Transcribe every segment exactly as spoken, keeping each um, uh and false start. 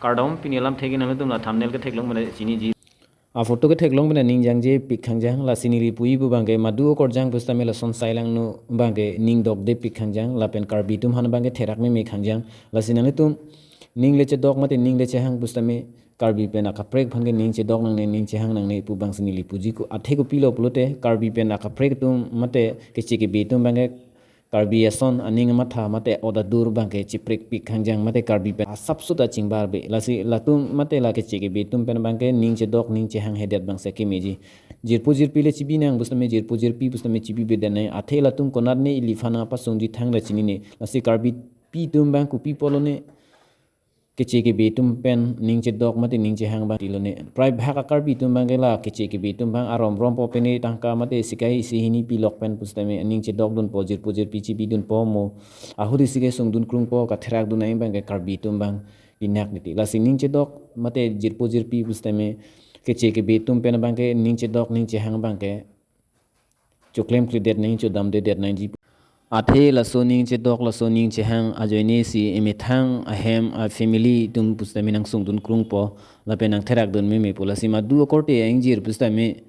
Kardom, pini alamthe ke nanglitum la thumbnail ketheklong pen chiniji. A photo ketheklong pen ning jangjepik khangjang, lasi neli puji pu abangke madu okorjang pusitame lason sailangno abangke ning dokdepik khangjang, lapen Karbi atum aphan abangke therak meme khangjang, lasi nanglitum ning le chedok mate ning le chehang pusitame Karbi pen akaprek aphan ke ning chedok nangne, ning chehang nangne pu abangsi neli puji ko, athe kopilo pulote Karbi pen akaprek atum mate keche kebe atum abangke Karbi ason aning amatha mate odadur abangke chiprekpik khangjang mate Karbi pen asapso ta chingbarbe. Lasi latum mate la keche kebe atum pen abangke ning chedok ning chehang hedet abangsi kemeji. Jirpo jirpi le chibi nang pusitame jirpo jirpi pusitame chibibe den nang. Athe latum konatne iliphan apasungji thangta chinine. Lasi Karbipi atum abang kopi apotlo ne keche kebe atum pen ning chedok mate ning chehang abang tilone. Prai bhag a-Karbi atum abangke la keche kebe atum abang arom rompo pen tangka mate sikai isi hini pilok pen pusitame ning chedokdunpo, jirpo jirpi chibidunpo, mo ahut isi kesungdun krungpo, katherakdun ai abangke Karbi atum abang pinak niti. Lasi ning chedok mate jirpo jirpi pusitame keche kebe atum pen abangke ning chedok ning chehang abangke choklemkledet nang chodamdedet nangji. Athe laso ning chedok laso ning chehang ajoine si emethang ahem a-family atum pusitame nangsungdun krungpo lapen nangtherakdun memepo, lasi madu akorte a-ingjir pusitame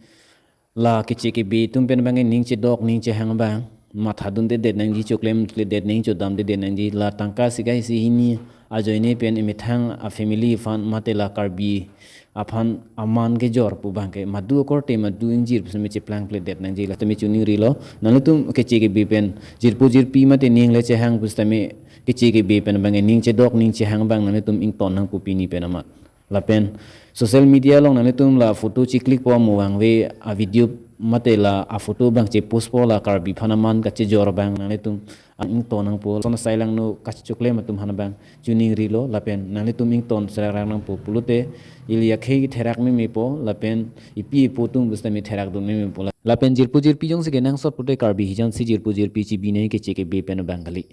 la keche kebe atum pen abangke ning chedok ning chehang abang mathadundedet nangji, choklemkledet nang chodamdedet nangji. La tangka sikai isi hini ajoine pen emethang a-family aphan mate la Karbi aphan aman kejor pu abangke madu akorte madu ingjir pusitame cheplangkledet nangji, la tame choningrilo. Nanglitum keche kebe pen jirpo jirpi mate ning le chehang pusitame keche kebe pen abangke ning chedok ning chehang abang nanglitum ington nangpo pini pen amat. Lapen social media along nanglitum la photo chiclickpo, mo vangve a-video mate la a-photo abang chepostpo, la Karbi aphan aman kachejor abang nanglitum ington nangpo. Lason sailangno kachoklem atum aphan abang choningrilo, lapen nanglitum ington serak nangpo pulote ili akhei therak memepo lapen ipi ipo atum pusitame therakdun memepo. Lapen jirpo jirpi jongsi kenangsot pulote Karbi hijan si jirpo jirpi chibi nang keche kebe pen abang kali.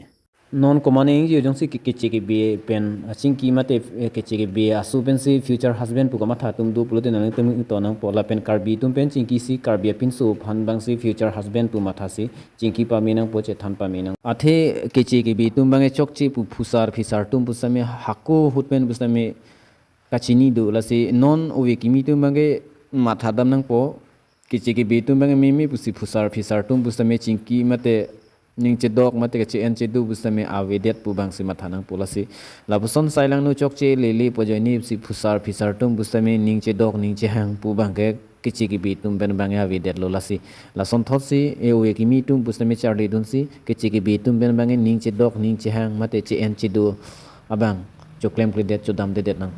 Non komatne ingjir jongsi ke-, keche kebe pen achingki mate, eh, keche kebe aso pensi future husband pu kamatha atum do pulote nanglitum ington nangpo, lapen Karbi atum pen chingkisi Karbi apinso aphan abangsi future husband pu mathasi chingki pame nangpo, chethan pame nang. Athe keche kebe atum abangke chokche pu phusar phisar atum pusitame hako ahut pen pusitame kachini do, lasi non ove kimi atum abangke mathadam nangpo. Keche kebe atum abangke meme pusi phusar phisar atum pusitame chingki mate ning chedok mate keche-en chedu pusitame avedet pu abangsi matha nangpo, lasi lapuson sailangno chokche lele pu ajoine si phusar phisar atum pusitame ning chedok ning chehang pu abangke keche kebe atum pen abangke avedetlo, lasi lasonthotsi e-ove kimi atum pusitame charlidunsi keche kebe atum pen abangke ning chedok ning chehang mate che-en chedu abang choklemkledet chodamdedet nang.